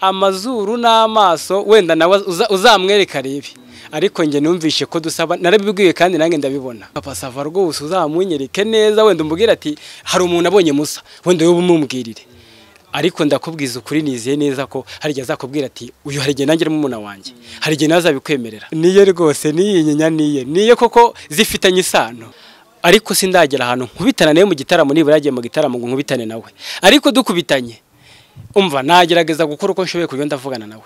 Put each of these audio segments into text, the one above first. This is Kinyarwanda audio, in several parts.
Amazuru n'amaso wenda nawe uzamwereka arebe, ariko nge numvishe ko dusaba narabibwiye kandi nange ndabibona. Papa Sava rwose uzamunyereke neza, wenda umbwire ati hari umuntu abonye Musa, wenda wowe umubwirire. Ariko ndakubwiza ukuri nizeye neza ko hari igihe azakubwira ati uyu hari igihe nanjye mumuna wanjye, hari igihe nazabikwemerera. Niye rwose niyinyinya niye niye koko zifitanye isano. Ariko sindagera ahantu nkubitana nawe mu gitaramo, nibura yagiye mu gitaramo ngo nkubitane nawe, ariko dukubitanye umva nagerageza gukora uko nshoboye kugira ndavugana nawe.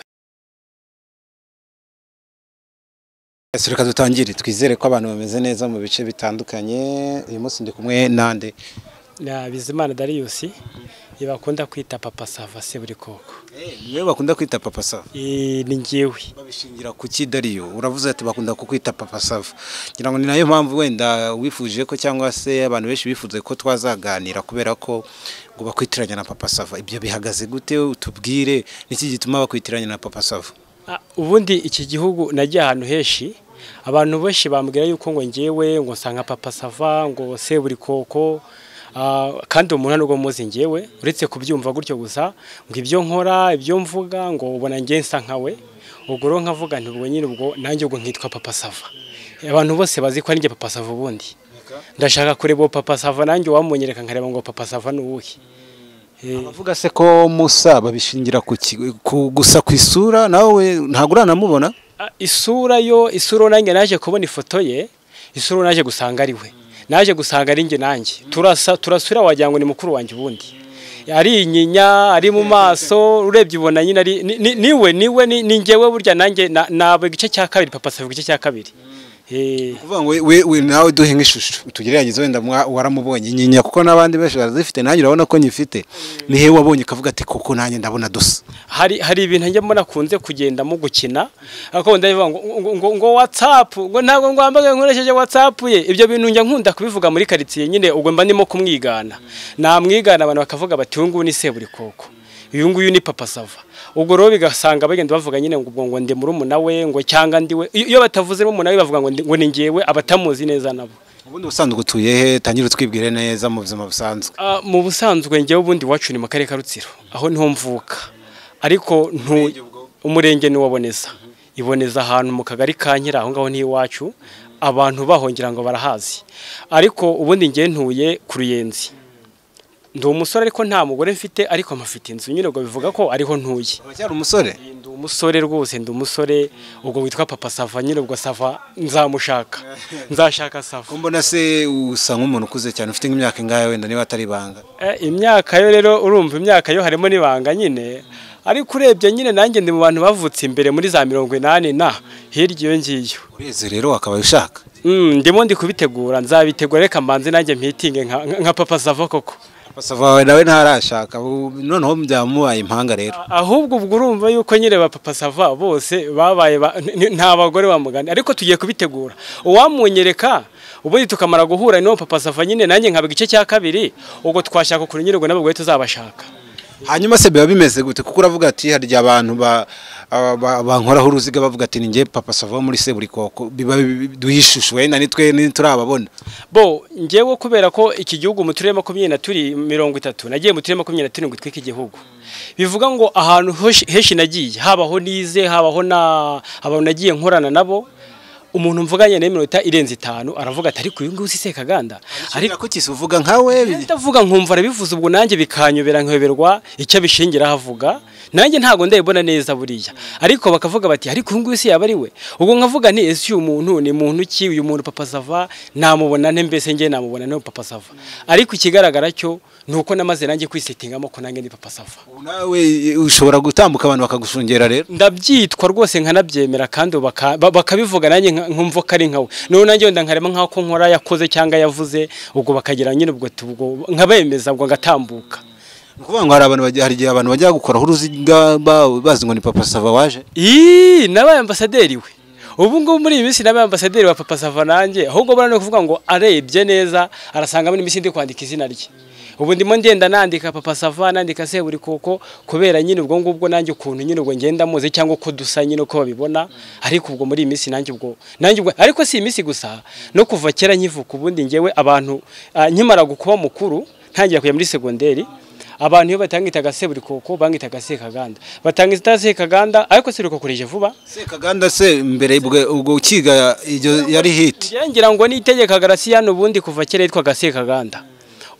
Reka dutangire twizere ko abantu bameze neza mu bice bitandukanye. Uyu munsi ndi kumwe nande na Bizimana Darius, bakunda kwita Papa Sava Seburikoko. Niwe bakunda kwita Papa Sava? Ni njyewe. Babishingira kuki Dario? Uravuze ati bakunda kukwita Papa Sava. Ngira ngo ni nayo mpamvu wenda wifuje ko cyangwa se abantu benshi bifuze ko twazaganira kubera ko ngo bakwitiranya na Papa Sava. Ibyo bihagaze gute? Utubwire niki gituma bakwitiranya na Papa Sava? Ubundi iki gihugu nagiye ahantu heshi, abantu benshi bambwira yuko ngo njyewe ngo nsanga Papa Sava ngo Seburikoko. Kandi umuntu nubwo muzi njyewe uretse kubyumva gutyo gusa ngo ibyo nkora ibyo mvuga ngo ubona nge nsa nkawe, ubwo rero nkavuga nti ubwo nyine ubwo nanjye ubwo nkitwa Papa Sava. Abantu bose bazi ko ari njye Papa Sava. Ubundi ndashaka kureba Papa Sava nanjye wamunyereka nkareba ngo Papa Sava ni uwuhe. Abavuga se ko Musa babishingira ku gusa ku isura, nawe ntabwo uranamubona? Isura yo, isura nanjye naje kubona ifoto ye, isura naje gusanga ari we. Naje gusanga ari nge nanjye turasa turasura wagira ngo ni mukuru wanjye. Ubundi ari inyinya ari mu maso urebye ubona nyine ari niwe niwe ni ngewe burya nanjye nabo igice cya kabiri Papa Sava igice cya kabiri. Kuvuga ngo we nawe duhe nk'ishusho tugereranyirize wenda waramubonye inyinya kuko n'abandi benshi barazifite, nanjye urabona ko nyifite. Ni he wabonye kavuga ati koko nanjye ndabona dusa? Hari ibintu njye mbona kunze kugenda mu gukina ariko ndabivuga ngo ngo WhatsApp ngo ntabwo ngo ambaga nkoresheje WhatsApp ye. Ibyo bintu njya nkunda kubivuga muri quartier nyine, ubwo mba ndimo kumwigana, namwigana abantu bakavuga bati uyu nguyu ni Seburikoko, uyu nguyu ni Papa Sava. Ubwo rero bigasanga bagenda bavuga nyine ngo ubwo ngo ndi murumuna we ngo cyangwa ndiwe. Iyo batavuze murumuna we bavuga ngo ni ngewe, abatamuzi neza nabo. Ubundi ubusanzwe utuye he? Tangira utwibwire neza mu buzima busanzwe. Mu busanzwe ngewe ubundi wacu ni mu karere ka Rutsiro, aho niho mvuka, ariko umurenge ni waboneza iboneza ahantu mu kagari ka Nkira, aho ngaho ni iwacu, abantu bahongira ngo barahazi. Ariko ubundi ngewe ntuye ku Ruyenzi. Ndi umusore ariko nta mugore mfite, ariko mfite inzu nyine, ubwo bivuga ko ariho ntuye. Uracyari umusore? Ndi umusore rwose, ndi umusore ubwo witwa Papa Sava nyine, ubwo Sava nzamushaka, nzashaka Sava. Ko mbona se usa nk'umuntu ukuze cyane, ufite nk'imyaka ingahe wenda niba atari ibanga? Imyaka yo rero urumva imyaka yo harimo n'ibanga nyine, ariko urebye nyine nanjye ndi mu bantu bavutse imbere muri za 80 na hirya iyo ngiyo. Ureze rero akaba ushaka? Ndimo ndi kubitegura, nzabitegura, reka mbanze nanjye mpitinge nka Papa Sava koko. Papa Sava nawe ntarashaka, noneho byamubaye impanga rero. Ahubwo ubwo urumva yuko nyine ba Papa Sava bose babaye nta bagore bamugana, ariko tugiye kubitegura. Uwamunyereka ubundi tukamara guhura no Papa Sava nyine nanjye nkaba igice cya kabiri, ubwo twashaka kuri nyine ubwo nabwo tuzabashaka. Hanyuma se biba bimeze gute? Kuko uravuga ati hari abantu bankoraho uruziga bavuga ati ninjye Papa Sava muri Seburikoko, biba duhishusho wenda nitwe nturababona. Bo ngewe kubera ko iki gihugu mu turere 23 nagiye mu turere 27 tw'iki gihugu, bivuga ngo ahantu heshi nagiye, habaho nize, habaho na abantu nagiye nkorana nabo, umuntu mvuganye na minota irenze 5 aravuga ati ariko uyu nguyu si Sekaganda. Ariko kuki uvuga nkawe? Ndavuga nkumva arabivuze, ubwo nanjye bikanyobera nkayoberwa icyo abishingira avuga, nanjye ntago ndayibona neza buriya. Ariko bakavuga bati ariko uyu nguyu si yaba ari we. Ubwo nkavuga nti ese uyu muntu ni muntu ki? Uyu muntu Papa Sava namubona nte? Mbese nge namubona nte Papa Sava? Ariko ikigaragara cyo nuko namaze nanjye kwisetingamo ko nanjye ndi Papa Sava. Nawe ushobora gutambuka abantu bakagushungera rero? Ndabyitwa rwose nkanabyemera kandi bakabivuga nanjye nkumva ko ari nkawe. None nanjye wenda nkarema nk'ako nkora yakoze cyangwa yavuze, ubwo bakagira nyine ubwo nkabemeza ubwo ngatambuka. Kuvuga ngo hari abantu hari igihe abantu bajya gukoraho uruziga bazi ngo ni Papa Sava waje. Nabaye ambasaderi we. Ubu ngubu muri iyi minsi nabaye ambasaderi wa Papa Sava nanjye, ahubwo bora no kuvuga ngo arebye neza arasanga muri minsi ndi kwandika izina rye. Ubu ndimo ngenda nandika Papa Sava, nandika Seburikoko, kubera nyine ubwo ngubwo nanjye ukuntu nyine ubwo ngenda muze cyangwa ko dusa nyine uko babibona. Ariko ubwo muri iyi minsi nanjye ubwo ariko si iminsi gusa, no kuva kera nkivuka ubundi ngewe abantu nkimara gukuba mukuru ntangira kujya muri segonderi, Abantu iyo batangitaga Seburikoko bangitaga Sekaganda, batangita Sekaganda, ariko Seburikoko rije vuba. Sekaganda se mbere ubwo ukiga iryo yari hit? Ngira ngo nitegeka Garasiyano ubundi kuva kera yitwaga Sekaganda.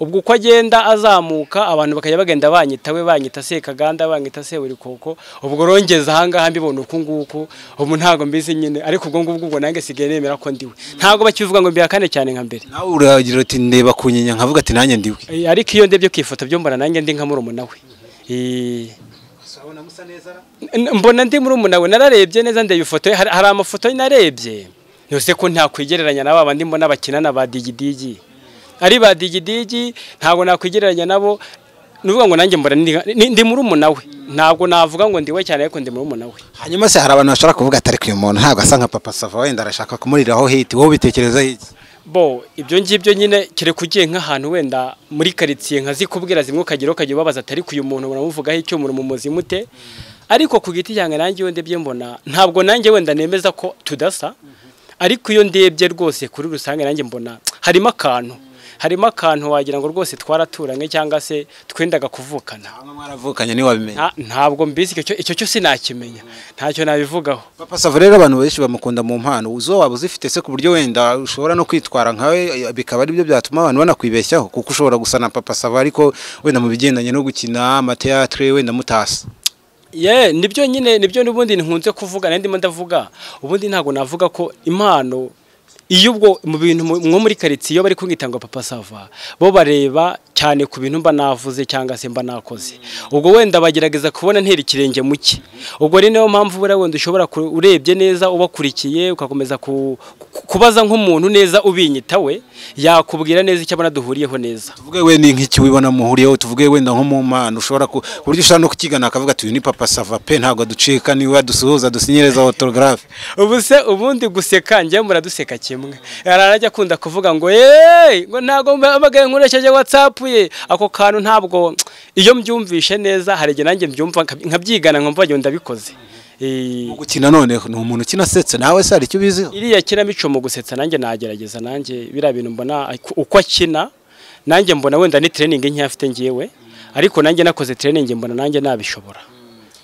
Ubwo uko agenda azamuka abantu bakajya bagenda banyita we, banyita Sekaganda, banyita Seburikoko. Ubwo rongeza ahangaha mbibona uku nguku, ubu ntago mbizi nyine, ariko ubwo ngubwo ubwo nange sigaye nemera ko ndiwe. Ntago bakivuga ngo mbihakane cyane nka mbere. Nawe uragira uti ndeba kunyinya nkavuga ati nanjye ndiwe. Ariko iyo ndebye ku ifoto byo mbona nanjye ndi nka murumuna we. Mbona ndi murumuna we, nararebye neza ndeba ifoto, hari amafoto narebye. Yose ko ntakwigereranya n'aba bandi mbona bakinana ba digidigi. Ari ba digidigi ntabwo nakwigereranya nabo, nuvuga ngo nanjye mbona ndi murumuna we. Ntabwo navuga ngo ndiwe cyane ariko ndi murumuna we. Hanyuma se hari abantu bashaka kuvuga atari uyu muntu ntabwo asa nka Papa Sava, wenda arashaka kumuriraho hit, wowe bitekereza iki? Bo ibyo ngibyo nyine kire kugiye nk'ahantu wenda muri quartier nkazikubwira zimwe ukagira ukagira ubabaza atari uyu muntu muramuvugaho icyo umuntu mumuzi mute. Ariko ku giti cyanjye nanjye iyo ndebye mbona ntabwo nanjye wenda nemeza ko tudasa, ariko iyo ndebye rwose kuri rusange nanjye mbona harimo akantu, harimo akantu wagira ngo rwose twaraturanye cyangwa se twendaga kuvukana. Mwaravukanye ni wabimenya? Ntabwo mbizi icyo cyo sinakimenya, ntacyo nabivugaho. Papa Sava rero abantu benshi bamukunda mu mpano, uzo waba uzifite se ku buryo wenda ushobora no kwitwara nkawe bikaba ari byo byatuma abantu banakwibeshyaho, kuko ushobora gusa na Papa Sava ariko wenda mu bigendanye no gukina amateatre wenda mutasa? Ye, nibyo nyine, nibyo n'ubundi nkunze kuvuga, nandi ndavuga ubundi ntago navuga ko impano iyo ubwo mu bintu nko muri quartier iyo bari kunyita ngo Papa Sava bo bareba cyane ku bintu mba navuze cyangwa se mba nakoze, ubwo wenda bagerageza kubona ntera ikirenge muke. Ubwo rero niyo mpamvu bura wenda ushobora urebye neza ubakurikiye ukakomeza kubaza nk'umuntu neza ubinyita we yakubwira neza icyo abona duhuriyeho neza. Tuvuge we ni nk'iki wibona muhuriyeho, tuvuge wenda nko mu mpano ushobora ku buryo ushobora no kukigana akavuga ati uyu ni Papa Sava pe ntabwo ducika niwe dusuhuza dusinyereza autographe. Ubu se ubundi guseka njye muraduseka kimwe, yararajya akunda kuvuga ngo eh ngo ntago mbagaye nkoresheje WhatsApp ye, ako kantu ntabwo iyo mbyumvishe neza hari igihe nanjye mbyumva nkabyigana nkumva ngiye ndabikoze. Gukina none ni umuntu ukina asetse nawe se hari icyo ubiziho? Iriya kinamico mu gusetsa nanjye nagerageza, nanjye biriya bintu mbona uko akina nanjye mbona wenda ni training nke afite ngiyewe, ariko nanjye nakoze training mbona nanjye nabishobora.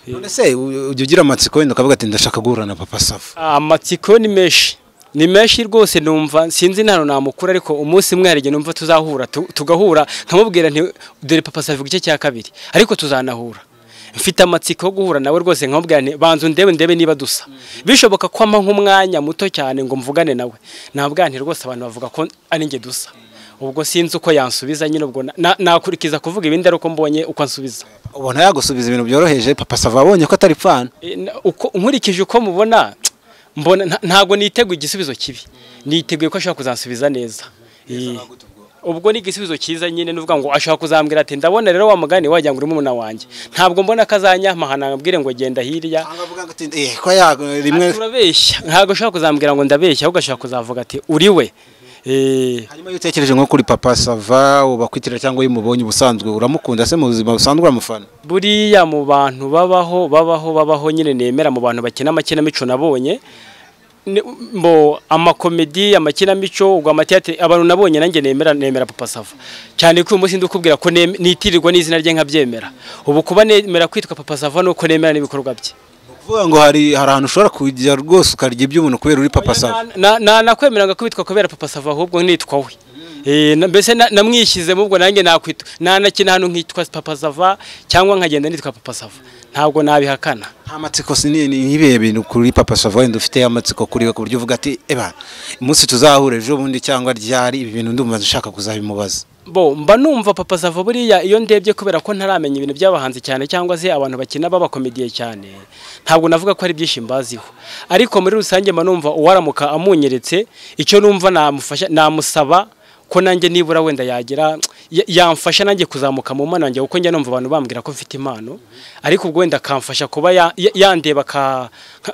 None se ujya ugira amatsiko wenda ukavuga ati ndashaka guhura na Papa Sava? Amatsiko ni menshi, ni menshi rwose, numva sinzi ntano namukura, ariko umunsi umwe hari igihe numva tuzahura tugahura nkamubwira nti dore Papa Sava igice cya kabiri, ariko tuzanahura. Mfite amatsiko yo guhura nawe rwose nkamubwira nti banza ndebe ndebe niba dusa, bishoboka ko ampa nk'umwanya muto cyane ngo mvugane nawe, nabwira nti rwose abantu bavuga ko ari njye dusa. Ubwo sinzi uko yansubiza nyine, ubwo nakurikiza kuvuga ibindi ariko mbonye uko ansubiza. Ubona yagusubiza ibintu byoroheje Papa Sava abonye ko atari pfana? Uko nkurikije uko mubona mbona ntago niteguye igisubizo kibi, niteguye ko ashobora kuzansubiza neza. Ubwo ni igisubizo cyiza nyine, nuvuga ngo ashobora kuzambwira ati ndabona rero wa mugani wagira ngo uri murumuna wanjye, ntabwo mbona kazanyampahana ambwire ngo genda hirya, urabeshya, ntabwo ashobora kuzambwira ngo ndabeshya, ahubwo ashobora kuzavuga ati uri we. Hanyuma iyo utekereje nko kuri Papa Sava ubakwitira cyangwa iyo umubonye ubusanzwe uramukunda se mu buzima busanzwe uramufana? Buriya mu bantu babaho babaho babaho nyine nemera mu bantu bakina amakinamico nabonye mbo amakomedi amakinamico ubwo amateatre abantu nabonye nanjye nemera Papa Sava cyane ko uyu munsi ndukubwira ko nitirirwa n'izina rye nkabyemera. Ubu kuba nemera kwitwa Papa Sava nuko nemera n'ibikorwa bye. Kuvuga ngo hari ahantu ushobora kujya rwose ukarya iby'umuntu kubera uri Papa Sava? Na nakwemera kwitwa kubera Papa Sava ahubwo nitwa we. Mbese namwishyizemo ubwo nanjye nakwitwa nanakina hano nkitwa Papa Sava cyangwa nkagenda nitwa Papa Sava, ntabwo nabihakana. Nta matsiko ni ibihe bintu kuri Papa Sava wenda ufite amatsiko kuri we ku buryo uvuga ati eba umunsi tuzahure ejo bundi cyangwa ryari ibi bintu ndumva nshaka kuzabimubaza? Bo mba numva Papa Sava buriya iyo ndebye kubera ko ntaramenya ibintu by'abahanzi cyane cyangwa se abantu bakina b'abakomediye cyane, ntabwo navuga ko ari byinshi mbaziho, ariko muri rusange mba numva uwaramuka amunyeretse icyo numva namufasha, namusaba ko nanjye nibura wenda yagira yamfasha nanjye kuzamuka mu mpano yanjye, kuko njya numva abantu bambwira ko mfite impano, ariko ubwo wenda akamfasha kuba yandeba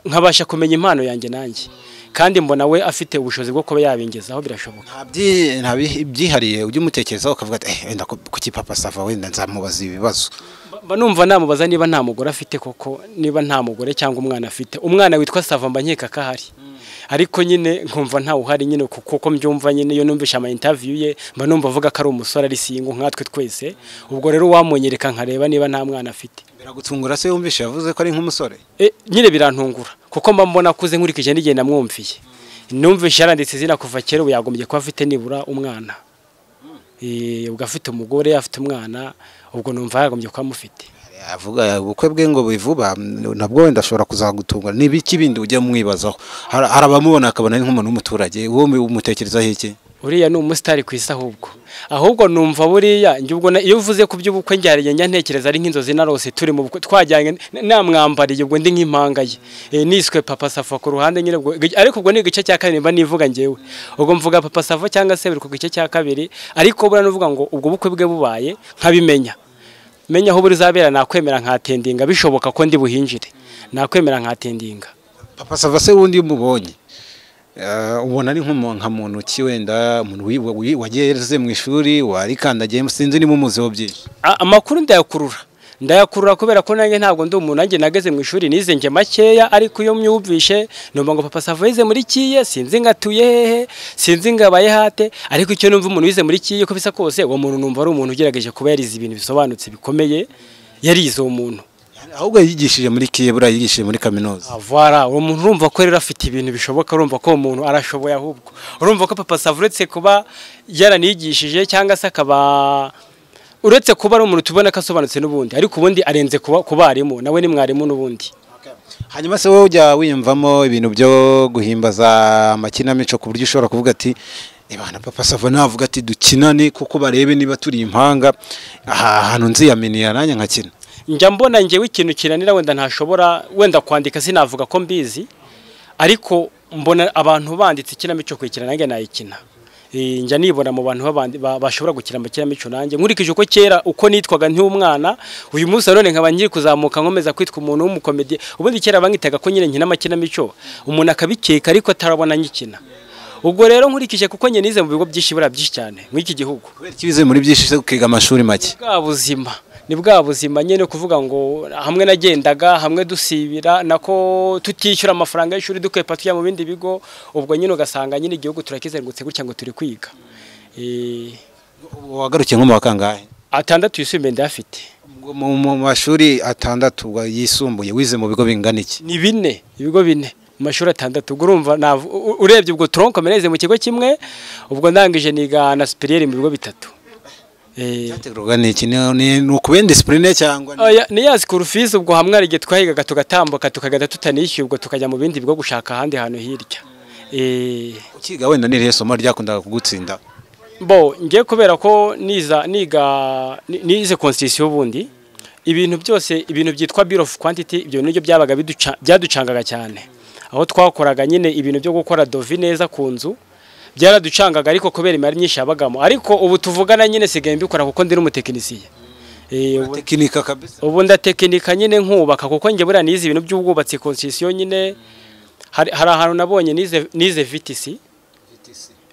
nkabasha kumenya impano yanjye nanjye, kandi mbona we afite ubushobozi bwo kuba yabingezaho birashoboka. Nta byihariye ujye umutekerezaho ukavuga ati wenda kuki Papa Sava wenda nzamubaza ibibazo? Mba numva namubaza niba nta mugore afite koko, niba nta mugore cyangwa umwana afite, umwana witwa Sava mba nkeka ko ahari. Ariko nyine nkumva ntawe uhari nyine, kuko mbyumva nyine iyo numvishe ama interview ye mba numva avuga ko ari umusore ari single nkatwe twese. Ubwo rero wamunyereka nkareba niba nta mwana afite. Biragutungura se wumvishe yavuze ko ari nk'umusore? Nyine birantungura kuko mba mbona akuze nkurikije n'igihe namwumviye. Numvishe yaranditse izina kuva kera, ubu yagombye kuba afite nibura umwana. Ubwo afite umugore, afite umwana, ubwo numva yagombye kuba amufite. Avuga ubukwe bwe ngo bivuba, nabwo wenda ashobora kuzagutunga. Ni ibiki bindi ujya mwibazaho? Hari abamubona akabona ari nk'umuntu w'umuturage, wowe umutekerezaho iki? Uriya ni umusitari ku isi ahubwo numva buriya njye ubwo iyo uvuze ku by'ubukwe njyariye njya ntekereza ari nk'inzozi narose turi mu bukwe twajyanye namwambariye, ubwo ndi nk'impanga ye, niswe Papa Sava ku ruhande nyine ubwo, ariko ubwo ni igice cya kabiri mba nivuga njyewe, ubwo mvuga Papa Sava cyangwa se biri ku gice cya kabiri. Ariko buriya nuvuga ngo ubwo bukwe bwe bubaye nkabimenya menya aho burizabera, nakwemera nkatendinga, bishoboka ko ndi buhinjire, nakwemera nkatendinga. Papa Sava se wundi umubonye ubona ari nka muntu ki wenda, umuntu wageze mu ishuri warikandagiye, sinzi niba umuziho byinshi? Amakuru ndayakurura kubera ko nanjye ntabwo ndi umuntu, nanjye nageze mu ishuri nize nge makeya, ariko iyo myumvishe numva ngo Papa Sava yize muri kiye, sinzi ngatuye hehe, sinzi ngabaye hate, ariko icyo numva umuntu wize muri kiye uko bisa kose uwo muntu numva ari umuntu ugerageje kuba yarize ibintu bisobanutse bikomeye, yarize uwo muntu. Ahubwo yigishije muri kiye, buriya yigishije muri kaminuza. Voilà, uwo muntu urumva ko rero afite ibintu bishoboka, urumva ko uwo muntu arashoboye. Ahubwo urumva ko Papa Sava uretse kuba yaranigishije cyangwa se akaba uretse kuba ari umuntu tubona ko asobanutse n'ubundi, ariko ubundi arenze kuba kubarimu, nawe ni mwarimu n'ubundi. Hanyuma se wowe ujya wiyumvamo ibintu byo guhimbaza amakinamico ku buryo ushobora kuvuga ati ibana Papa Sava navuga ati dukinane kuko barebe niba turi impanga, aha hantu nziyaminiya nanjye nkakina? Njya mbona njyewe ikintu kinanira wenda ntashobora wenda kwandika, sinavuga ko mbizi, ariko mbona abantu banditse ikinamico kuyikina nanjye nayikina. Njya nibona mu bantu bashobora gukina amakinamico nanjye, nkurikije uko kera uko nitwaga nk'umwana, uyu munsi none nkaba nkiri kuzamuka nkomeza kwitwa umuntu w'umukomedi. Ubundi kera bangitaga ko nyine nkina amakinamico, umuntu akabikeka ariko atarabona nkikina. Ubwo rero nkurikije kuko njye nize mu bigo byinshi buriya byinshi cyane muri iki gihugu. Kubera iki wize muri byinshi se ukiga amashuri make? Bwa buzima ni bwa buzima nyine, kuvuga ngo hamwe nagendaga hamwe dusibira nako tutishyura amafaranga y'ishuri dukwepa tujya mu bindi bigo, ubwo nyine ugasanga nyine igihugu turakizengutse gutya ngo turi kwiga. Wagarukiye nko mu wa kangahe? 6 yisumbuye ndayafite. Mu mashuri 6 yisumbuye wize mu bigo bingana iki? Ni bine, ibigo bine mu mashuri 6. Ubwo urumva urebye ubwo tronc commun mu kigo kimwe, ubwo ndangije niga na superieur mu bigo 3. Cyaterwaga n'iki? Ni ukubenda discipline cyangwa ni ya school fees? Ubwo hamwe ari igihe twahigaga tugatambuka tukagenda tutanishyuye, ubwo tukajya mu bindi bigo gushaka ahandi hantu hirya. Ukiga wenda ni irihe somo ryakundaga kugutsinda? Bo ngiye kubera ko niga nize constitution, ubundi ibintu byose ibintu byitwa bill of quantity, ibyo nibyo byabaga byaducangaga cyane, aho twakoraga nyine ibintu byo gukora dovi neza ku nzu byaraducangaga, ariko kubera imari myinshi yabagamo. Ariko ubu tuvugana nyine sigaye mbikora kuko ndi n'umutekinisiye. Tekinika kabisa. Ubu ndatekinika nyine nkubaka, kuko njye buriya nize ibintu by'ubwubatsi constitution nyine. Hari ahantu nabonye nize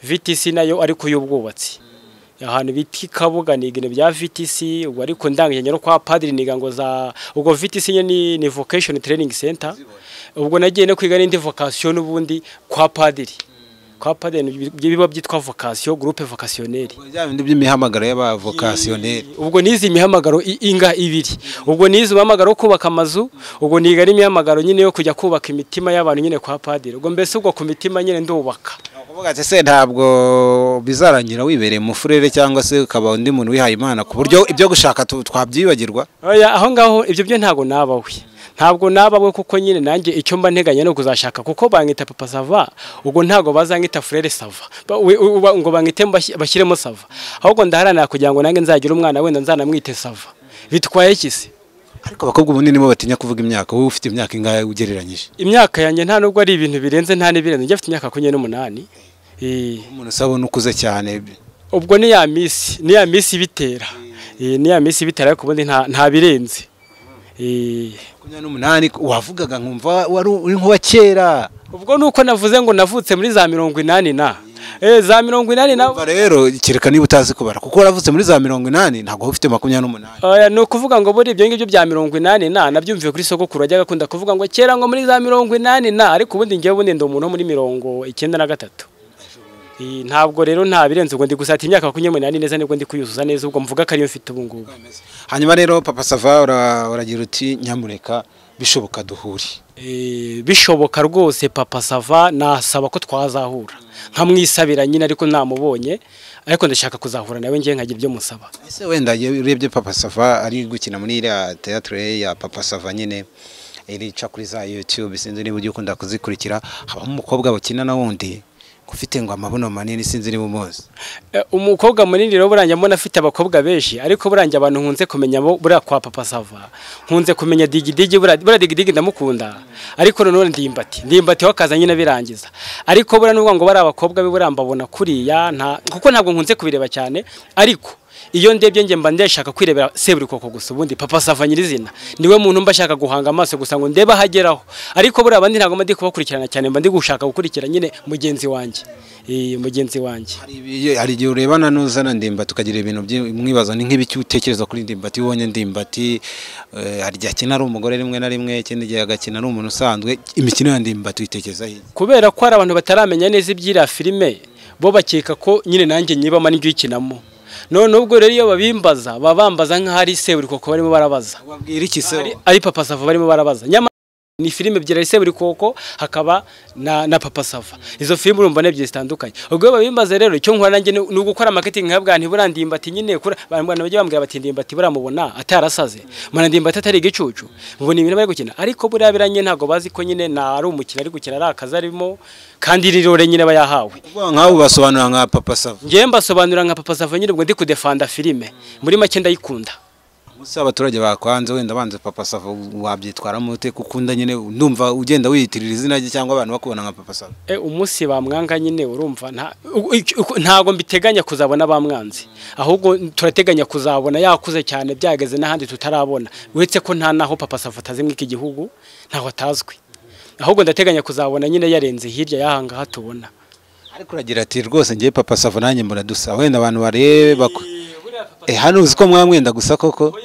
VTC nayo ariko y'ubwubatsi, ahantu bita Kabuga niga ibintu bya VTC, ubwo ariko ndangije no kwa padiri niga ngo za ubwo VTC nyine ni vocation training center, ubwo nagiye no kwiga n'indi vocation n'ubundi kwa padiri. Kwa padiri biba byitwa vocation groupe vocationnelle, bya bindi by'imihamagaro y'aba vocationnelle. Ubwo nize imihamagaro inga ibiri, ubwo nize umuhamagaro wo kubaka amazu, ubwo niga n'imihamagaro nyine yo kujya kubaka imitima y'abantu nyine kwa padiri. Ubwo mbese ubwo ku mitima nyine ndubaka. Kuvuga ati se ntabwo bizarangira wibereye mu furere cyangwa se ukaba undi muntu wihaye Imana ku buryo ibyo gushaka twabyibagirwa? Oya, aho ngaho ibyo byo ntago nabawe. Ntabwo nabawe kuko nyine nanjye icyo mba nteganya no kuzashaka, kuko bangita Papa Sava, ubwo ntago bazangita Frere Sava, ngo bangite bashyiremo Sava, ahubwo ndaharanira kugira ngo nanjye nzagira umwana wenda nzanamwite Sava. Bitwaye iki se? Ariko abakobwa ubundi nibo batinya kuvuga imyaka. Wowe ufite imyaka ingahe ugereranyije? Imyaka yanjye nta nubwo ari ibintu birenze, nta n'ibirenze, njye mfite imyaka 28. Umuntu usabona ukuze cyane. Ubwo ni ya misi ibitera. Ni ya misi ibitera, ariko ubundi nta birenze. 28 wavugaga nkumva wari uri nkuwa kera. Ubwo nuko navuze ngo navutse muri za 80 na Za 80 na rero kereka niba utazi kubara kuko waravutse muri za 80 ntabwo ufite 28. Oya, ni ukuvuga ngo buri ibyo ngibyo bya 80 na nabyumviye kuri sogokuru ajyaga akunda kuvuga ngo kera ngo muri za 80 na, ariko ubundi ngewe ubundi ndi umuntu wo muri 93. Ntabwo rero nta birenze ubwo ndi gusata imyaka 28 neza nibwo ndi kuyuzuza neza, ubwo mvuga ko ariyo mfite ubu ngubu. Hanyuma rero Papa Sava uragira uti nyamureka bishoboka duhure. Bishoboka rwose Papa Sava nasaba ko twazahura nkamwisabira nyine, ariko namubonye, ariko ndashaka kuzahura nawe ngiye nkagira ibyo musaba. Ese wenda urebye Papa Sava ari gukina muri iriya theatre ya Papa Sava nyine irica kuri za YouTube, sinzi niba ujya ukunda kuzikurikira, habamo umukobwa bakina na wundi ufite ngo amabuno manini, sinzi niba umuzi. Umukobwa munini rero burangiye mbona afite abakobwa benshi, ariko burangiye abantu nkunze kumenya bo buriya kwa Papa Sava nkunze kumenya Digidigi, buriya Digidigi ndamukunda, ariko none Ndimbati wakaza nyine birangiza, ariko buriya nubwo ngo bari abakobwa be buriya mbabona kuriya nta, kuko ntabwo nkunze kubireba cyane, ariko iyo ndebye nge mba ndashaka kwirebera Seburikoko gusa. Ubundi Papa Sava nyirizina niwe muntu mba shaka guhanga amaso gusa ngo ndeba hageraho, ariko buriya abandi ntabwo mba ndi kubakurikirana cyane, mba ndi gushaka gukurikira nyine mugenzi wanjye. Mugenzi wanjye hari igihe urebana n'uzana Ndimbati ukagira ibintu mwibaza ni nk'ibiki utekereza kuri Ndimbati, ubonye Ndimbati hari igihe akina ari umugore rimwe na rimwe, ikindi gihe agakina ari umuntu usanzwe, imikino ya Ndimbati uyitekereza iki? Kubera ko hari abantu bataramenya neza iby'iriya filime bo bakeka ko nyine nanjye nyibamo n'ibyo uyikinamo. None ubwo rero iyo babimbaza babambaza nkaho ari Seburikoko barimo barabaza. Wabwira iki se? Ari Papa Sava barimo barabaza. Nyamara ni filime ebyiri, ari Seburikoko hakaba na Papa Sava. Izo filime urumva n'ebyiri zitandukanye. Ubwo babimbaza rero icyo nkora nanjye ni ugukora marketing nkabwa nti buriya Ndimbati nyine kura abantu bajya bambwira bati Ndimbati buramubona atarasaze. Mwana Ndimbati atari igicucu. Mubona ibintu bari gukina, ariko buriya biranye ntago bazi ko nyine na ari umukino ari gukina ari akazi arimo, kandi rirore nyine bayahawe. Nkaho basobanura nka Papa Sava. Ngiye mbasobanura nka Papa Sava nyine ubwo ndi kudefanda filime. Muri make ndayikunda. Musa abaturage bakwanze wenda banze Papa Sava wabyitwaramo ute kukunda nyine ndumva ugenda wiyitirira izina rye cyangwa abantu bakubona nka Papa Sava? Umunsi bamwanga nyine urumva ntago mbiteganya kuzabona bamwanze, ahubwo turateganya kuzabona yakuze cyane byageze n'ahandi tutarabona, uretse ko nta naho Papa Sava atazi muri iki gihugu, ntaho atazwi, ahubwo ndateganya kuzabona nyine yarenze hirya y'ahangaha tubona. Ariko uragira ati rwose ngiye Papa Sava nanjye mbona dusa, wenda abantu barebe hano uzi ko mwamwenda gusa koko.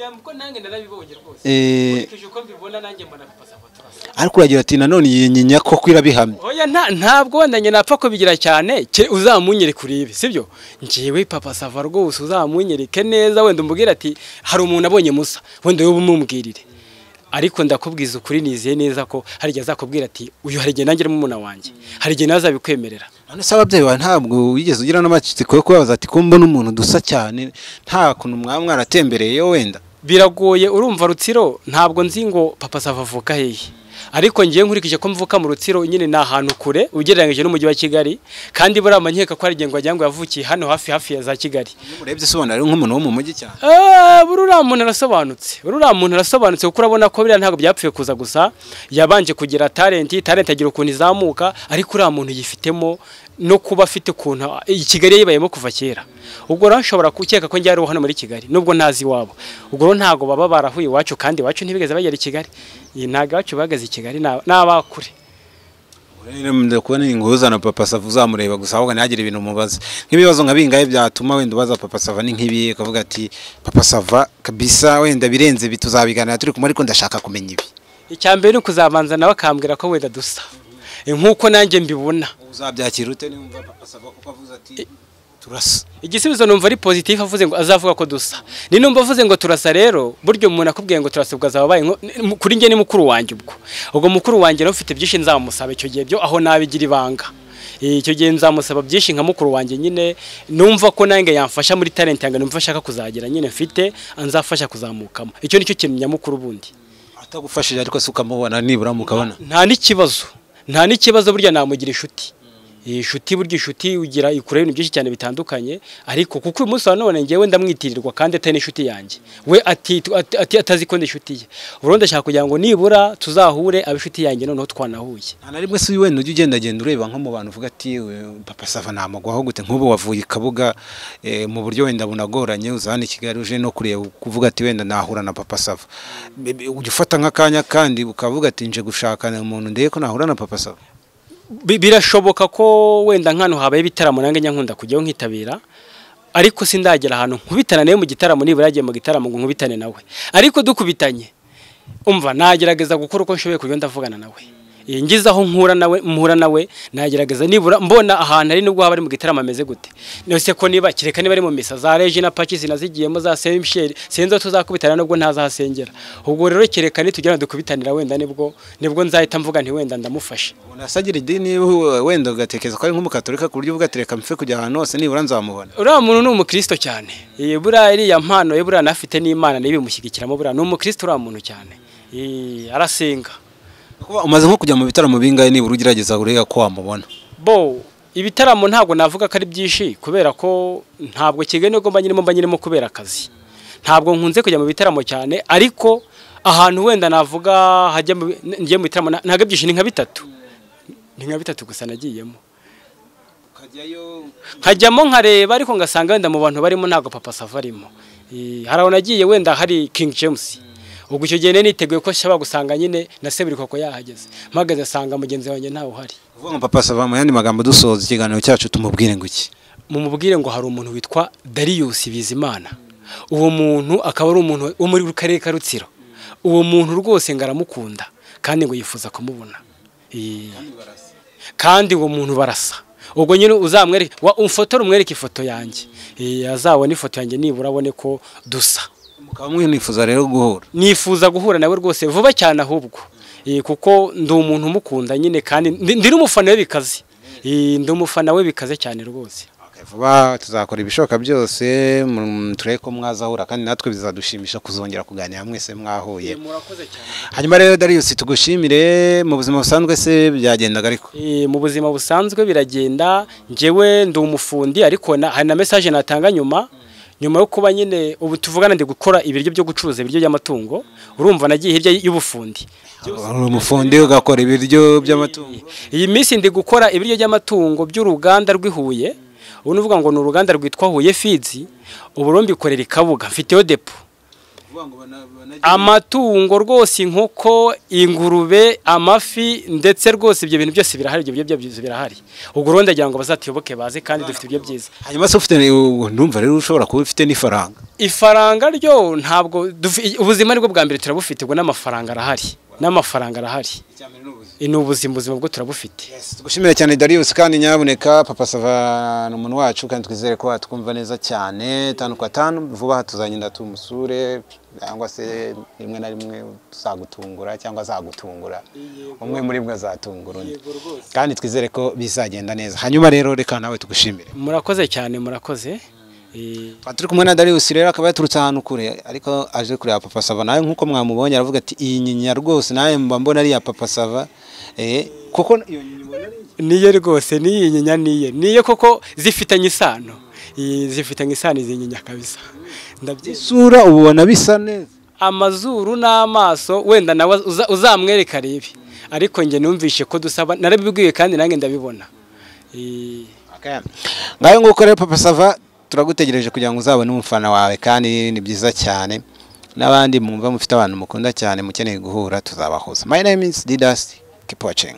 Ariko uragira ati nanone yinyinya koko irabihamye. Oya ntabwo wenda njye napfa kubigira cyane, uzamunyereke urebe, sibyo? Ngiwe Papa Sava rwose uzamunyereke neza, wenda umbwira ati hari umuntu abonye Musa, wenda wowe umubwirire. Ariko ndakubwiza ukuri nizeye neza ko hari igihe azakubwira ati uyu hari igihe nanjye mumuna wanjye, hari igihe nazabikwemerera. None se ababyeyi bawe ntabwo wigeze ugira n'amatsiko yo kubabaza ati ko mbona umuntu dusa cyane nta kuntu mwaba mwaratembereye wenda? Biragoye urumva Rutsiro ntabwo nzi ngo Papa Sava avuka hehe, ariko ngiye nkurikije ko mvuka mu Rutsiro nyine ni ahantu kure ugereranyije n'umujyi wa Kigali, kandi buriya nkeka ko ari igihe ngo wagira ngo yavukiye hano hafi ya za Kigali. Urebye se ubona ari nk'umuntu wo mu mujyi cyane? Buriya muntu arasobanutse, buriya muntu arasobanutse kuko urabona ko biriya ntabwo byapfuye kuza gusa, yabanje kugira talent agira ukuntu izamuka, ariko uriya muntu yifitemo no kuba afite ukuntu Kigali yibayemo kuva kera. Ubwo rero nshobora gukeka ko njye ari hano muri Kigali nubwo ntazi iwabo, ubwo rero ntago baba barahuye iwacu, kandi iwacu ntibigeze bagera i Kigali, ntago iwacu bageze i Kigali n'abakure. Ndakubona inguza na Papa Sava uzamureba gusa ahubwo ntihagire ibintu umubaza nk'ibibazo nka bingahe byatuma wenda ubaza Papa Sava ni nk'ibi ukavuga ati Papa Sava kabisa wenda birenze ibi tuzabiganira turi kumwe ariko ndashaka kumenya ibi. Icya mbere ni ukuzabanza nawe akambwira ko wenda dusa nkuko nanjye mbibona. Uzabyakira ute niba Papa Sava kuko avuze ati turasa? Igisubizo numva ari positif avuze ngo azavuga ko dusa. Ni numva avuze ngo turasa rero, buryo umuntu akubwiye ngo turasa ubwo azaba abaye kuri nge ni mukuru wanjye ubwo. Ubwo mukuru wanjye rero mfite byinshi nzamusaba icyo gihe byo aho nabigira ibanga. Icyo gihe nzamusaba byinshi nka mukuru wanjye nyine numva ko nanjye yamfasha muri talent yanjye numva ashaka kuzagira nyine mfite anzafasha kuzamukamo. Icyo nicyo kintu nyamukuru bundi. Atagufashije ariko se ukamubona nibura mukabona. Nta n'ikibazo. Nta n'ikibazo burya namugira inshuti. Inshuti burya inshuti ugira ikure ibintu byinshi cyane bitandukanye, ariko kuko uyu munsi wa none ngewe ndamwitirirwa kandi atari n'inshuti yanjye, we ati atazi ko ndi inshuti ye. Ubu ndashaka kugira ngo nibura tuzahure abe inshuti yanjye noneho twanahuye. Nta na rimwe se wenda ujya ugendagenda ureba nko mu bantu uvuga ati Papa Sava namugwaho gute, nk'ubu wavuye i Kabuga mu buryo wenda bunagoranye uza hano i Kigali uje no kureba kuvuga ati wenda nahura na Papa Sava, ujya ufata nk'akanya kandi ukavuga ati nje gushaka umuntu ndebe ko nahura na Papa Sava? Birashoboka ko wenda nkano habaye ibitaramo nange nyankunda kujyaho nkitabira, ariko sindagera ahantu nkubitana nawe mu gitaramo, nibura yagiye mu gitaramo ngo nkubitane nawe, ariko dukubitanye umva nagerageza gukora uko nshoboye kugira ndavugana nawe. Ngize aho nkura nawe mpura nawe nagerageza nibura mbona ahantu ari nubwo haba ari mu gitaramo ameze gute. Nose ko niba kireka niba ari mu misa za Regina Pacis nazigiyemo za Saint Michel, sinzo tuzakubitana nubwo ntazahasengera. Ubwo rero kereka nitugera dukubitanira wenda nibwo nzahita mvuga nti wenda ndamufashe. Unasagira idini wenda ugatekereza ko ari nk'umukatolika ku buryo ugatereka mfe kujya ahantu hose nibura nzamubona. Uriya muntu ni umukristo cyane. Buriya iriya mpano ye buriya nafite n'Imana nibimushyigikiramo, buriya ni umukristo uriya muntu cyane. Arasenga. Umaze nko kujya mu bitaramo bingahe nibura ugerageza urega ko wamubona? Bo ibitaramo ntabwo navuga ko ari byinshi kubera ko ntabwo Kigali nubwo mba nyirimo kubera akazi. Ntabwo nkunze kujya mu bitaramo cyane, ariko ahantu wenda navuga hajya ngiye mu bitaramo ntabwo byinshi, ni nka bitatu. Ni nka bitatu gusa nagiyemo. Nkajyamo nkareba ariko ngasanga wenda mu bantu barimo ntabwo Papa Sava arimo. Hari aho nagiye wenda hari King James. Ubwo icyo gihe niteguye ko nshobora gusanga nyine na Seburikoko yahageze, mpagaze asanga mugenzi wanjye ntawe uhari. Uvuga ngo Papa Sava, mu yandi magambo dusoza ikiganiro cyacu tumubwire ngo iki? Mumubwire ngo hari umuntu witwa Darius Bizimana. Uwo muntu akaba ari umuntu wo muri karere ka Rutsiro. Uwo muntu rwose ngaramukunda kandi ngo yifuza kumubona. Kandi uwo muntu barasa. Ubwo nyine uzamwereke, umfotore umwereke ifoto yanjye. Azabona ifoto yanjye nibura abone ko dusa. Mukaba mwifuza rero guhura? Nifuza guhura nawe rwose vuba cyane ahubwo. Kuko ndi umuntu umukunda nyine kandi ndi n'umufana we bikaze. Ndi umufana we bikaze cyane rwose. Vuba tuzakora ibishoboka byose turebe ko mwazahura kandi natwe bizadushimisha kuzongera kuganira mwese mwahuye. Murakoze cyane. Hanyuma rero Darius tugushimire. Mu buzima busanzwe se byagendaga ariko? Mu buzima busanzwe biragenda, njyewe ndi umufundi ariko hari na message natanga nyuma. Nyuma yo kuba nyine ubu tuvugana ndi gukora ibiryo byo gucuruza ibiryo by'amatungo, urumva nagiye hirya y'ubufundi. Umufundi ugakora ibiryo by'amatungo? Iyi minsi ndi gukora ibiryo by'amatungo by'uruganda rw'ihuye. Ubu nuvuga ngo ni uruganda rwitwa Huye Feeds, ubu rumbikorera ikabuga mfiteyo depo. Amatungo rwose, inkoko, ingurube, amafi, ndetse rwose ibyo bintu byose birahari, ibyo byose birahari. Ubwo rero ndagira ngo bazatuyoboke baze kandi dufite ibyo byiza. Hanyuma se ufite, ndumva rero ushobora kuba ufite n'ifaranga. Ifaranga ryo ntabwo, ubuzima nibwo bwa mbere turabufite, ubwo n'amafaranga arahari. N'amafaranga arahari. Ni ubuzima bwo turabufite. Tugushimire cyane Darius, kandi nyabuneka Papa Sava ni umuntu wacu kandi twizere ko atwumva neza cyane 5 kwa 5. Vuba tuzagenda tumusure cyangwa se rimwe na rimwe tuzagutungura cyangwa azagutungura, umwe muri mwe azatungura undi, kandi twizere ko bizagenda neza. Hanyuma rero reka nawe tugushimire. Murakoze cyane, murakoze. Turi kumwe na Darius rero akaba yaturutse ahantu kure ariko aje kureba Papa Sava. Nawe nkuko mwamubonye aravuga ati iyi nyinya rwose nawe mba mbona ari ya Papa Sava. Kuko iyo nyinya ubona niye rwose, niyi nyinya niye koko zifitanye isano. Zifitanye isano izi nyinya kabisa. Isura ubona bisa neza, amazuru n'amaso wenda nawe uzamwereka arebe, ariko njye numvishe ko dusaba, narabibwiye kandi nange ndabibona. Ngayo nguko rero Papa Sava turagutegereje kugira ngo uzabone umufana wawe kandi ni byiza cyane. N'abandi mwumva mufite abantu mukunda cyane mukeneye guhura tuzabahuza. My name is Didas, keep watching.